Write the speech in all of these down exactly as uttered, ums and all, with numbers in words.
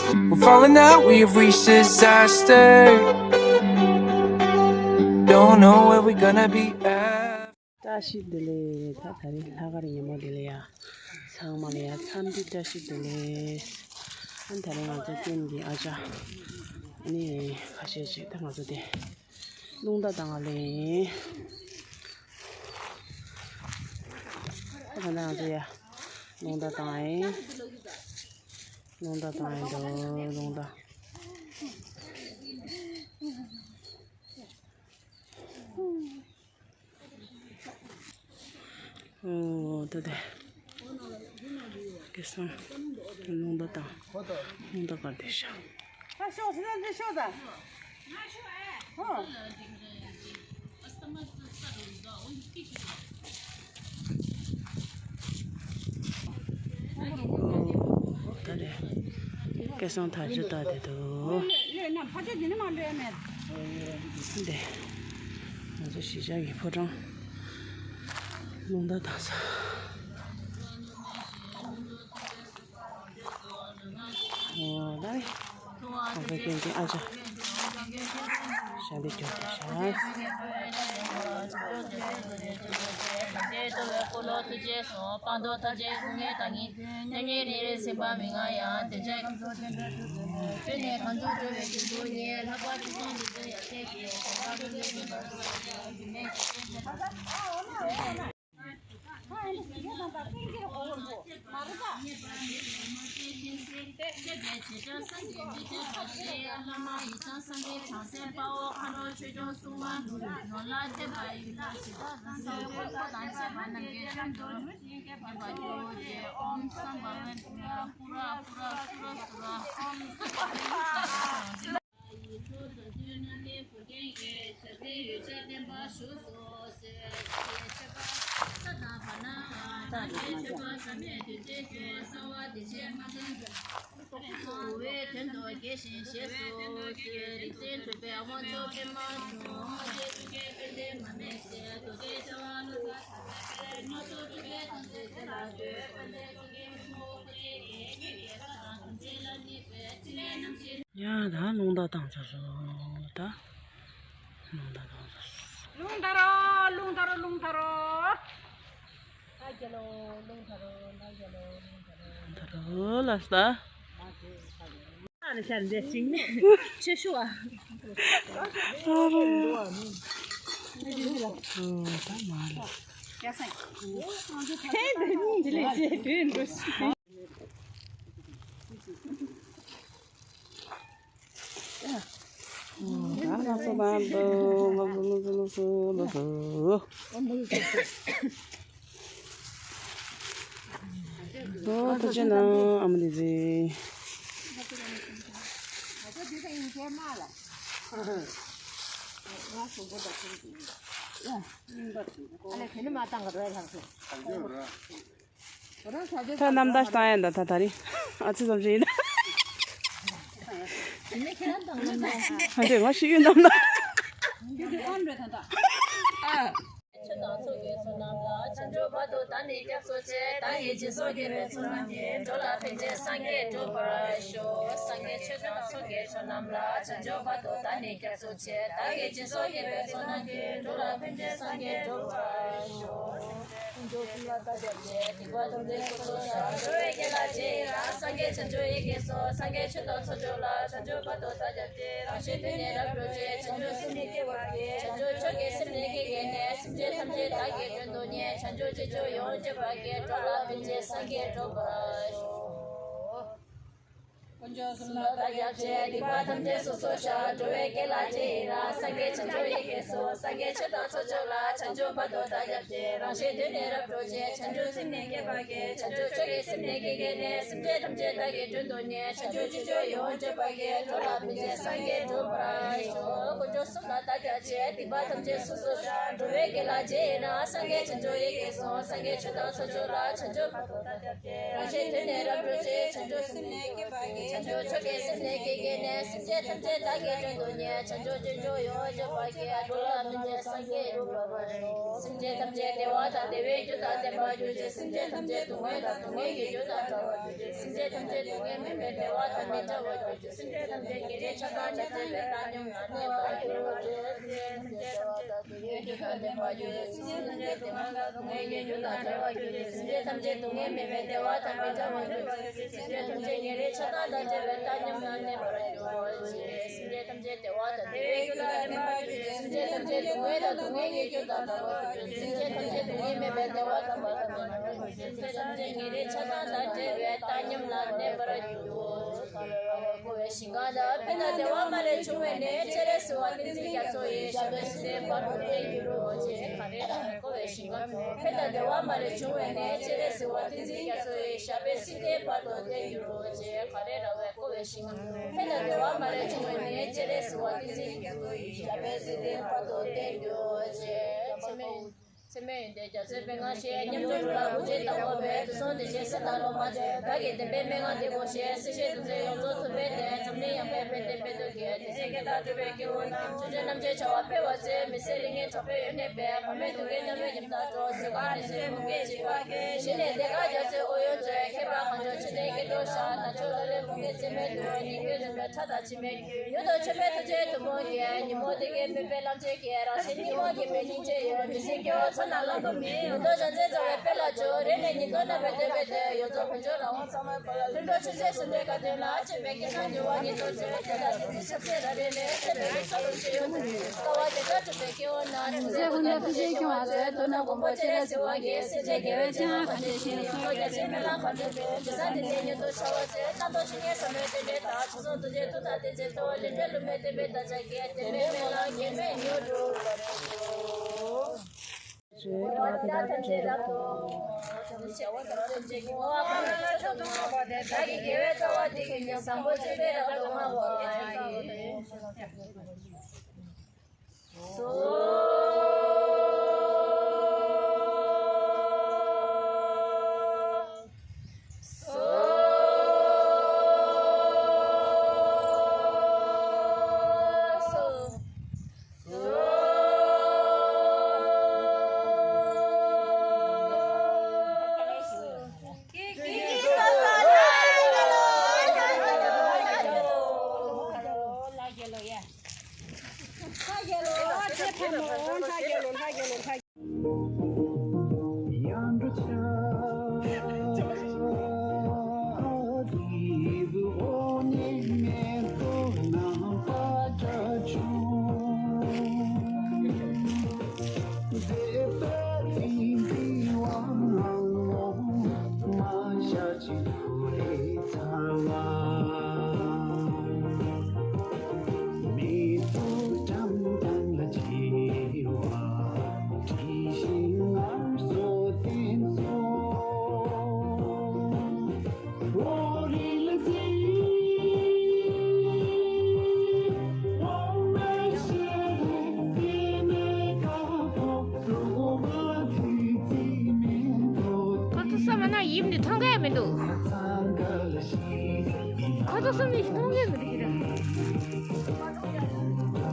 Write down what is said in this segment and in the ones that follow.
We're falling out, we have reached disaster. Don't know where we're gonna be at. བཀྲ་ཤིས་བདེ་ལེགས། ད་ད་རིང་ལྷག་དཀར་ཉིན་མོ་བདེ་ལེགས་ཡ། ཚང་མ་ལ་ཡ་འཚམས་འདྲི་བཀྲ་ཤིས་བདེ་ལེགས། ཨ་ནི་ད་རིང་ང་ཚོ་ཀུན་གྱི་ཨ་ཅག་ཨ་ནི་ཁ་ཤས་ཅིག་ད་ང་ཚོ་དེ་རླུང་རྟ་བཏང་ང་ལེ། ད་ད་ང་ཚོ་ཡ་རླུང་རྟ་བཏང་ཡིན། རླུང་རྟ་བཏང་ཡིན་འགྲོ། རླུང་རྟ། ཨོ་ད་དེ་སྐལ་བཟང་རླུང་རྟ་བཏང་། རླུང་རྟ་ག་དེ་ཤ། ད་ཤོག་ཟེར་ན་འདི་ཤོག་ད། ཧོ། ད་རེད། སྐལ་བཟང་ཐག་ཆོད་ལྟ་བསྡད་འདུག་འདི་ང་ཚོ་གཞིས་ཆགས་ཀྱི་ཕོ་བྲང་། རླུང་རྟ་བཏང་ས། ཨོ་ལ། ང་ཚོ་སྐད་འདི་ཨ་ཅག་ཞལ་འདི་གྱོན་ཏེ་ཤག་ཡ་ད་རླུང་རྟ་བཏང་ཚར་སོང་། ད་རླུང་རྟ་བཏང་ཚར་སོང་། རླུང་རྟ་རོ། རླུང་རྟ་རོ། རླུང་རྟ་རོ། ད་རྒྱལ་ལོ། རླུང་རྟ་རོ། ད་རྒྱལ་ལོ། རླུང་རྟ་རོ། རླུང་རྟ་རོ་ལ་ས། ཨ་ནི་ཤར་འདྲེ་ཤིང་ཆེ་ཤོས་ཨ། ཨོ་ད་མ་ལ། ཧེ་འདི་གཉིས་འདི་ལས་ཆེ་དུས་འགྲོ་ཤིག་ཨོ་ཐུགས་རྗེ་གནང་ཨ་མ་ལི་ཟི། ད་རྣམ་ཐར་བཏང་ཡ་འདི་ད་ད་རིང་ཨ་ཙི་ཙམ་ཞིག་ཡིན། ཨ་ཙི་ང་ཤི་ཡོད་ནམ་ན། ཆོས་དང་ཚོགས་ཀྱི་བསོད་ནམས་ལ། བྱང་ཆུབ་བར་དུ་བདག་ནི་སྐྱབས་སུ་མཆི། བདག་གིས་སྦྱིན་སོགས་བགྱིས་པའི་ཚོགས་རྣམས་ཀྱིས། འགྲོ་ལ་ཕན་ཕྱིར་སངས་རྒྱས་འགྲུབ་པར་ཤོག་སངས་རྒྱས་ཆོས་དང་ཚོགས་ཀྱི་བསོད་ནམས་ལ། བྱང་ཆུབ་བར་དུ་བདག་ནི་སྐྱབས་སུ་མཆི། བདག་གིས་སྦྱིན་སོགས་བགྱིས་པའི་ཚོགས་རྣམས་ཀྱིས། འགྲོ་ལ་ཕན་ཕྱིར་སངས་རྒྱས་འགྲུབ་པར་ཤོག་དཀོན་མཆོག་གསུམ་ལ་བདག་སྐྱབས་མཆི། སྡིག་པ་ཐམས་ཅད་སོ་སོར་བཤགས། འགྲོ་བའི་དགེ་ལ་རྗེས་ཡི་རང་། སངས་རྒྱས་བྱང་ཆུབ་ཡི་གེ་སོགས། སངས་རྒྱས་ཆོས་དང་ཚོགས་མཆོག་ལ། བྱང་ཆུབ་བར་དུ་བདག་སྐྱབས་མཆི། རང་གཞན་དོན་ནི་རབ་བགྲོད་བྱེད། བྱང་ཆུབ་སེམས་ནི་བསྐྱེད་པར་བགྱི། བྱང་ཆུབ་མཆོག་གི་སེམས་ནི་བསྐྱེད་བགྱིས་ནས། སེམས་ཅན་ཐམས་ཅད་བདག་གིས་མགྲོན་དུ་གཉེར། བྱང་ཆུབ་སྤྱོད་མཆོག་ཡོངས་སྤྱོད་པར་བགྱི། འགྲོ་ལ་ཕན་ཕྱིར་སངས་རྒྱས་འགྲུབ་པར་ཤོག་དཀོན་མཆོག་གསུམ་ལ་བདག་སྐྱབས་མཆི། སྡིག་པ་ཐམས་ཅད་སོ་སོར་བཤགས། འགྲོ་བའི་དགེ་ལ་རྗེས་ཡི་རང་། སངས་རྒྱས་བྱང་ཆུབ་ཡི་གེ་སོགས། སངས་རྒྱས་ཆོས་དང་ཚོགས་མཆོག་ལ། བྱང་ཆུབ་བར་དུ་བདག་སྐྱབས་མཆི། རང་གཞན་དོན་ནི་རབ་བགྲོད་བྱེད། བྱང་ཆུབ་སེམས་ནི་བསྐྱེད་པར་བགྱི། བྱང་ཆུབ་མཆོག་གི་སེམས་ནི་བསྐྱེད་བགྱིས་ནས། སེམས་ཅན་ཐམས་ཅད་བདག་གིས་མགྲོན་དུ་གཉེར། བྱང་ཆུབ་སྤྱོད་མཆོག་ཡོངས་སྤྱོད་པར་བགྱི། འགྲོ་ལ་ཕན་ཕྱིར་སངས་རྒྱས་འགྲུབ་པར་ཤོག་དཀོན་མཆོག་གསུམ་ལ་བདག་སྐྱབས་མཆི། སྡིག་པ་ཐམས་ཅད་སོ་སོར་བཤགས། འགྲོ་བའི་དགེ་ལ་རྗེས་ཡི་རང་། སངས་རྒྱས་བྱང་ཆུབ་ཡི་གེ་སོགས། སངས་རྒྱས་ཆོས་དང་ཚོགས་མཆོག་ལ། བྱང་ཆུབ་བར་དུ་བདག་སྐྱབས་མཆི། རང་གཞན་དོན་ནི་རབ་བགྲོད་བྱེད། བྱང་ཆུབ་མཆོག་གི་སེམས་ནི་སྐྱེ་གི་ནས། སེམས་ཅན་ཐམས་ཅད་བདག་གིས་དོན་དུ་གཉེར། བྱང་ཆུབ་སྤྱོད་མཆོག་ཡོངས་བརྗོད་པ་ཡིས། འགྲོ་ལ་ཕན་ཕྱིར་སངས་རྒྱས་འགྲུབ་པར་ཤོག། སེམས་ཅན་ཐམས་ཅད་བདེ་བ་དང་བདེ་བའི་རྒྱུ་དང་ལྡན་པར་གྱུར་ཅིག། སེམས་ཅན་ཐམས་ཅད་སྡུག་བསྔལ་དང་སྡུག་བསྔལ་གྱི་རྒྱུ་དང་བྲལ་བར་གྱུར་ཅིག། སེམས་ཅན་ཐམས་ཅད་སྡུག་བསྔལ་མེད་པའི་བདེ་བ་དང་ལྡན་པར་གྱུར་ཅིག། སེམས་ཅན་ཐམས་ཅད་ཉེ་རིང་ཆགས་སྡང་དང་བྲལ་བའི་བཏང་སྙོམས་ལ་གནས་པར་གྱུར་ཅིག། སེམས་ཅན་ཐམས་ཅད་བདེ་བའི་རྒྱུ་དང་ལྡན་པར་གྱུར་ཅིག། སེམས་ཅན་ཐམས་ཅད་སྡུག་བསྔལ་དང་སྡུག་བསྔལ་གྱི་རྒྱུ་དང་བྲལ་བར་གྱུར་ཅིག། སེམས་ཅན་ཐམས་ཅད་སྡུག་བསྔལ་མེད་པའི་བདེ་བ་དང་མི་འབྲལ་བར་གྱུར་ཅིག། སེམས་ཅན་ཐམས་ཅད་ཉེ་རིང་ཆགས་སྡང་དང་བྲལ་བའི་བཏང་སྙོམས་ལ་གནས་པར་གྱུར་ཅིག། སེམས་ཅན་ཐམས་ཅད་བདེ་བ་དང་བདེ་བའི་རྒྱུ་དང་ལྡན་པར་གྱུར་ཅིག། སེམས་ཅན་ཐམས་ཅད་སྡུག་བསྔལ་དང་སྡུག་བསྔལ་གྱི་རྒྱུ་དང་བྲལ་བར་གྱུར་ཅིག། སེམས་ཅན་ཐམས་ཅད་སྡུག་བསྔལ་མེད་པའི་བདེ་བ་དང་མ་བྲལ་བར་གྱུར་ཅིག། སེམས་ཅན་ཐམས་ཅད་ཉེ་རིང་ཆགས་སྡང་དང་བྲལ་བའི་བཏང་སྙོམས་ལ་གནས་པར་གྱུར་ཅིག། བསྐོར་བའི་ཞིང་ཁམས་དང་། ཕན་དང་བདེ་བ་མ་ལུས་འབྱུང་བའི་གནས། སྤྱན་རས་གཟིགས་དབང་ཏིང་འཛིན་རྒྱ་མཚོ་ཡི། ཞབས་པད་སྲིད་མཐའི་བར་དུ་བརྟན་གྱུར་ཅིག། ག་རེ་ར་བསྐོར་བའི་ཞིང་ཁམས་དང་། ཕན་དང་བདེ་བ་མ་ལུས་འབྱུང་བའི་གནས། སྤྱན་རས་གཟིགས་དབང་ཏིང་འཛིན་རྒྱ་མཚོ་ཡི། ཞབས་པད་སྲིད་མཐའི་བར་དུ་བརྟན་གྱུར་ཅིག། ག་རེ་ར་བསྐོར་བའི་ཞིང་ཁམས་དང་། ཕན་དང་བདེ་བ་མ་ལུས་འབྱུང་བའི་གནས། སྤྱན་རས་གཟིགས་དབང་ཏིང་འཛིན་རྒྱ་མཚོ་ཡི། ཞབས་པད་སྲིད་མཐའི་བར་དུ་བརྟན་གྱུར་ཅིག། ཚད་མེད་ཡོན་ཏན་རྒྱ་མཚོའི་མན་ངག་བཞེས། ཉམས་སུ་ལེན་པ་གུས་པས་བདག་བསྔོ་བས། དུག་གསུམ་དེ་བཞིན་སེལ་དང་སློབ་མ་བྱས། བདག་གིས་བདེན་པའི་མན་ངག་འདི་ཀུན་བཤད། སྲིད་ཞིའི་དོན་མཛད་ཡོངས་རྫོགས་ཐུབ་པའི་བདེ། འཛམ་གླིང་ཡངས་པའི་དཔལ་ལྡན་དཔལ་དུ་སྐྱེ། དེང་སེང་སྐྱེ་དང་འགྲོ་བའི་སྐྱེ་བོ་རྣམས། ཆོས་སྤྱོད་རྣམ་འབྱེད་བྱ་བ་འཕེལ་བར་མཛོད། མི་ཟད་གླིང་གའི་གྲགས་པའི་ཡོན་ཏན་སྤེལ། བར་མའི་དུས་ཀའི་གནམ་རུ་ཉིམ་ལྟར་སྒྲོག། གཟུགས་ཁམས་རིང་བསྲེལ་མུ་གེའི་འཇིགས་པ་སྐྱོབ། ཞི་གནས་ལས་དཀར་རྒྱ་མཚོའི་དབུ་ཡོན་མཛོད། མཁས་པ་གང་བྱུང་ཆོས་ལྡན་སྐྱེ་འགྲོར་བཤགས། ནག་ཕྱོགས་ཀླ་ཀློའི་མུ་གེའི་རྩེ་མོའི་དུར། ཉེན་ཁའི་རིམ་པས་ཕྲག་དོག་འཆི་མེད། མྱུར་དུ་མཆོད་པའི་ཐུགས་རྗེའི་མཐུ་དཔུང་གིས། ཉོན་མོངས་གཏི་གེའི་སྨུག་པའི་རླབས་ཆེན་གྱིས། རང་གཞན་གཉིས་དབང་སྐྱོན་མེད་སྙིང་རྗེའི་འོད། མི་སྲིད་སྐྱེ་བོ་ཚོགས་རྣམས་བླང་དོར་མེད། ཉིན་ལྟར་བྱང་སེམས་རྩ་བའི་དཔལ་ལ་སྤྱོད། རེ་ནས་ཉིན་ལྟར་རྣམ་པར་དག་པའི་བདེ། ཡོངས་རྫོགས་ཕན་ཕྱིར་རང་དབང་གཙང་མའི་དཔལ་ལ། ལྷུན་གྲུབ་ཆོས་སྲིད་ཟུང་འབྲེལ་དགའ་སྟོན་ལ། སྤྱོད་པའི་སྐལ་བཟང་འགྱུར་བ་ཉིད་དུ་མཛོད། དེ་ལྟར་བདེན་ཚིག་ཞབས་ཕྱི་རབ་རིམ་ལས། ཐེག་པའི་ལུགས་སྲོལ་ལུང་ཆེན་ཡོངས་སུ་རྫོགས། དཀའ་བ་བརྒྱ་ཆར་གྲུབ་པའི་སྐྱེ་བོ་རྣམས། ཉིན་མཚན་ཀུན་ཏུ་ཕན་བྱེད་འབྱུང་བར་མཛོད། མདོར་ན་མགོན་པོ་སྤྱན་རས་གཟིགས་དབང་གིས། སྲིད་ཞིའི་དགེ་བའི་ཅན་ལ་གང་བྱས་ཤིང་། སྲོག་རྒྱ་ཆེའི་སྨོན་ལམ་གང་བྱས་པའི། དེང་སང་དེ་འདྲའི་མྱུར་དུ་འཆར་བར་མཛོད། རྣམ་རྟོག་ཕྱི་ཉིན་ཟབ་མོའི་རྟེན་འབྲེལ་དང་། མཆོག་ཟུང་ཐུགས་རྗེའི་མཐུ་དང་བསྟན་བཅོས་མཐུ། ལས་འབྲས་བསླུ་མེད་བསྟན་པའི་བདག་ཅག་གིས། བདེན་པའི་སྨོན་ལམ་གེགས་མེད་མྱུར་འགྲུབ་པར་ཤོག། འཁོར་བ་འདི་དག་ཐམས་ཅད་རབ་ཏུ་བསྔོ་བ་ཀུན་ལ་མཆོག་ཏུ་བསྔགས་པ་དེས། བདག་གི་དགེ་བའི་རྩ་བ་འདི་ཀུན་ཀྱང་། བཟང་པོ་སྤྱོད་པས་རབ་ཏུ་བསྔགས་པ་ཡི། ཁོ་ཚོ་བསམ་ན་ཡིབ་ནས་མཐོང་གི་མི་འདུག་ཁོ་ཚོ་བསམ་ནས་མཐོང་གི་མི་འདུག་གི་རེད།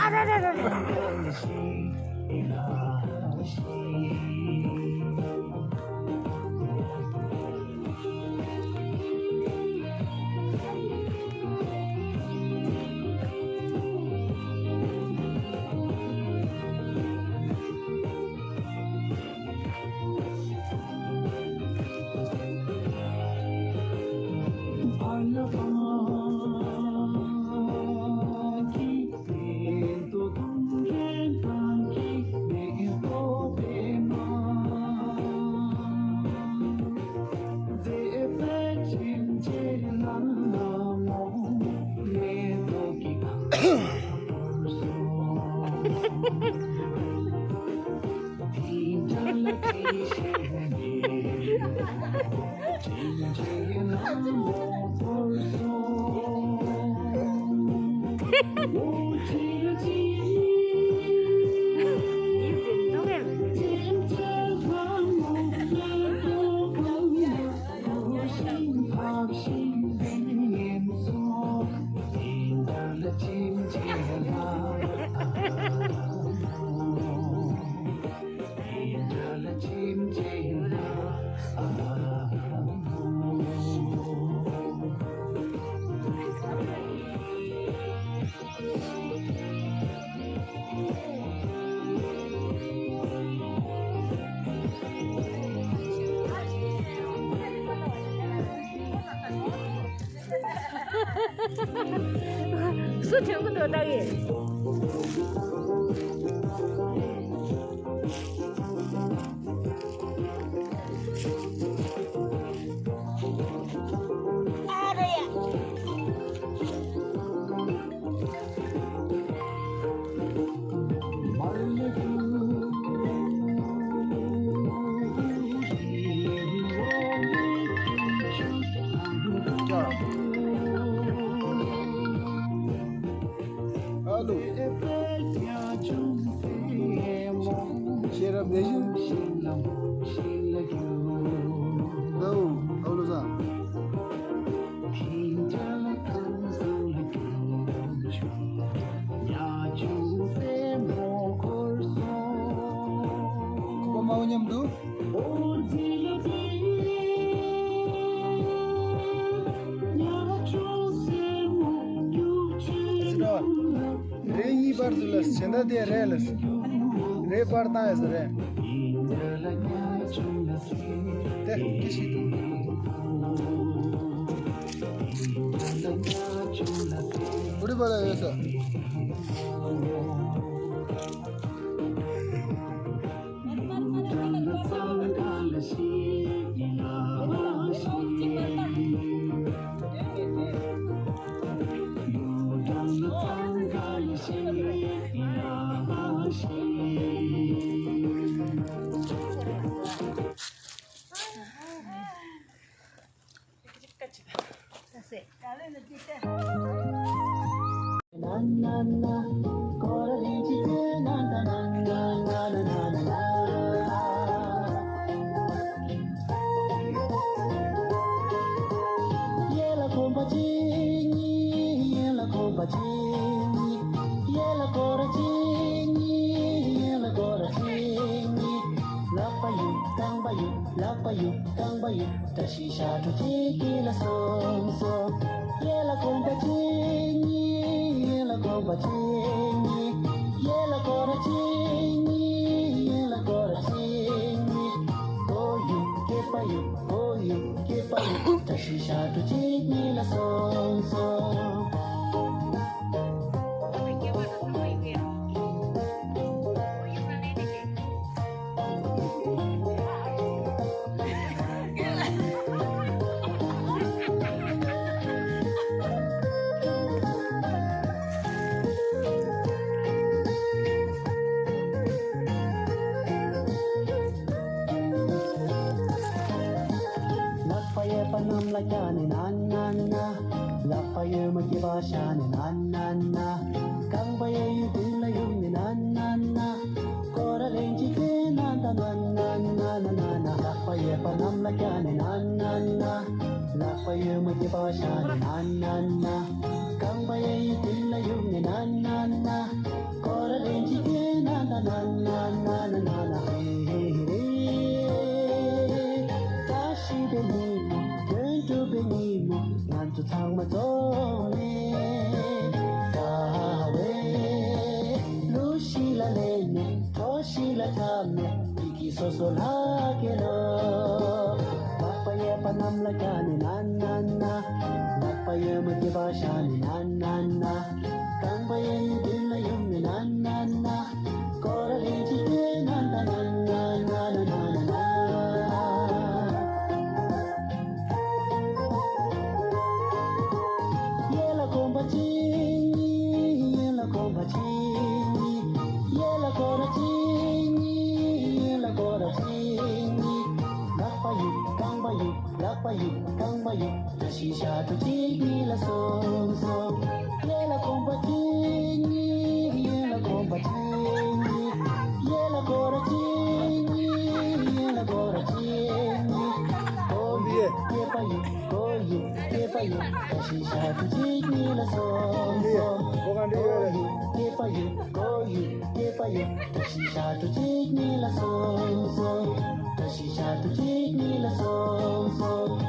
ཨ་ར་ར་ར་ར། སུ་དྲན་གི་འདུག་ད་གི། ཨ་རེ་ཡ། ཨ་ལོ། ཤེས་རབ་བདེ་ཞིང་། ཨོ། ཨོ་ལོ་ས། ཁོ་མ་འོ་མཉམ་དུ། རེ་གཉིས་པར་དུ་ལ་ཟེར་ད་དེ་རེ་ལ་ཟེར། རེ་པར་བཏང་ཡ་ཟེར་རེ། དེ་ཀི་ཤི་དུ། ཨུ་རི་པ་ལ་ཡོད་ས། ལག་པ་གཡུག་རྐང་པ་གཡུག་ལག་པ་གཡུག་རྐང་པ་གཡུག་བཀྲ་ཤིས་ཞབས་བྲོ་གཅིག་གྱིས་ལ་སོང་སོང་། ཡེ་ལ་གོམ་པ་གཅིག་གཉིས། ཡེ་ལ་གོམ་པ་གཅིག་གཉིས། ཡེ་ལ་སྐོར་ར་གཅིག་གཉིས། ཡེ་ལ་སྐོར་ར་གཅིག་གཉིས། ཨོ་ཡུག་སྐྱེས་པ་ཡུག་ཨོ་ཡུག་སྐྱེས་པ་ཡུག་བཀྲ་ཤིས་ཞབས་བྲོ་གཅིག་གཉིས་ལ་སོང་སོང་། ལག་པ་གཡས་པ་གནམ་ལ་བཀྱག་ནས་ན་ན་ན། ལག་པ་གཡོན་མ་སྐེད་པ་བཞག་ནས་ན་ན་ན། རྐང་པ་གཡས་གཡོན་མདུན་ལ་གཡུག་ནས་ན་ན་ན། སྐོར་ར་ལན་གཅིག་བཏོན་ན་ད་ན་ན་ན་ན་ན་ན། ལག་པ་གཡས་པ་གནམ་ལ་བཀྱག་ནས་ན་ན་ན། ལག་པ་གཡོན་མ་སྐེད་པ་བཞག་ནས་ན་ན་ན། རྐང་པ་གཡས་གཡོན་མདུན་ལ་གཡུག་ནས་ན་ན་ན། སྐོར་ར་ལན་གཅིག་བཏོན་ན་ད་ན་ན་ན་ན་ན་ན། ཧེ་ཧེ་རེ། བཀྲ་ཤིས་པའི་ཉིན་མོ། དོན་གྲུབ་པའི་ཉིན་མོ། ང་ཚོ་ཚང་མ་འཛོམས་ནས། དགའ་བའི་གླུ་ཞིག་ལ་ལེན་ནས། བྲོ་ཞིག་ལ་འཁྲབ་ནས། སྐྱིད་སྐྱིད་སོ་སོ་ལྷག་གེ་ལོ། ལག་པ་གཡས་པ་གནམ་ལ་བཀྱག་ནས་ན་ན་ན། ལག་པ་གཡོན་མ་སྐེད་པ་བཞག་ནས་ན་ན་ན། རྐང་པ་གཡས་གཡོན་མདུན་ལ་གཡུག་ནས་ན་ན་ན། སྐོར་ར་ལན་གཅིག་བཏོན་ན་ད་ན་ན་ན་ན་ན་ན། ཡེ་ལ་གོམ་པ་གཅིག་གཉིས། ཡེ་ལ་གོམ་པ་གཅིག་གཉིས། ཡེ་ལ་སྐོར་ར་གཅིག་གཉིས། ཡེ་ལ་སྐོར་ར་གཅིག་གཉིས། ལག་པ་གཡུག་རྐང་པ་གཡུག་ལག་པ་གཡུག་རྐང་པ་གཡུག་བཀྲ་ཤིས་ཞབས་བྲོ་གཅིག་གཉིས་ལ་སོང་སོང་། ཡེ་ལ་གོམ་པ་གཅིག་གཉིས། ཡེ་ལ་གོམ་པ་གཅིག་གཉིས། ཡེ་ལ་སྐོར་ར་གཅིག་གཉིས། ཡེ་ལ་སྐོར་ར་གཅིག་གཉིས། ཨོ་ཡུག་སྐྱེས་པ་ཡུག་ཨོ་ཡུག་སྐྱེས་པ་ཡུག་བཀྲ་ཤིས་ཞབས་བྲོ་གཅིག་གཉིས་ལ་སོང་སོང་། ཨོ་ཡུག་སྐྱེས་པ་ཡུག་ཨོ་ཡུག་སྐྱེས་པ་ཡུག་བཀྲ་ཤིས་ཞབས་བྲོ་གཅིག་གཉིས་ལ་སོང་སོང་། བཀྲ་ཤིས་ཞབས་བྲོ་གཅིག་གཉིས་ལ་སོང་སོང་།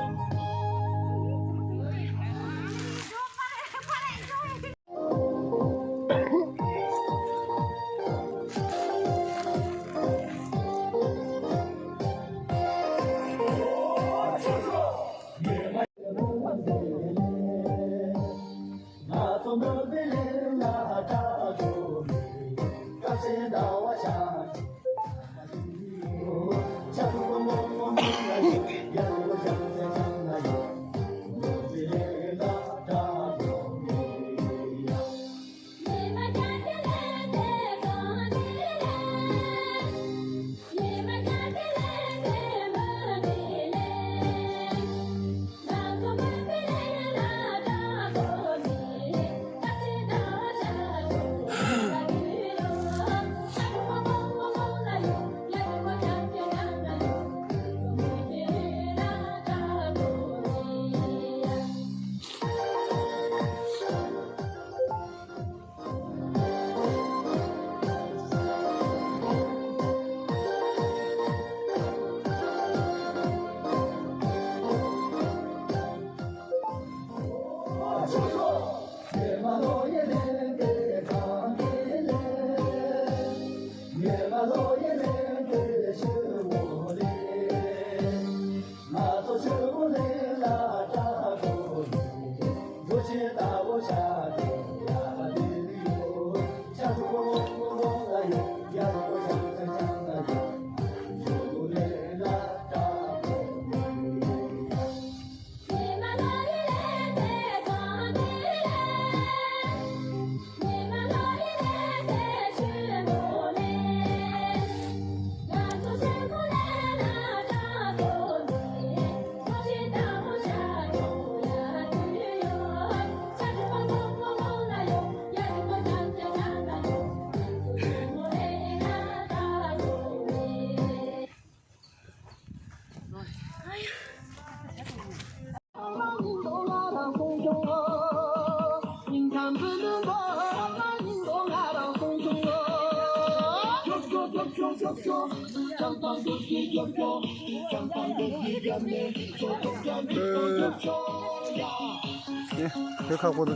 དེ་ཁག་པོ་འདུག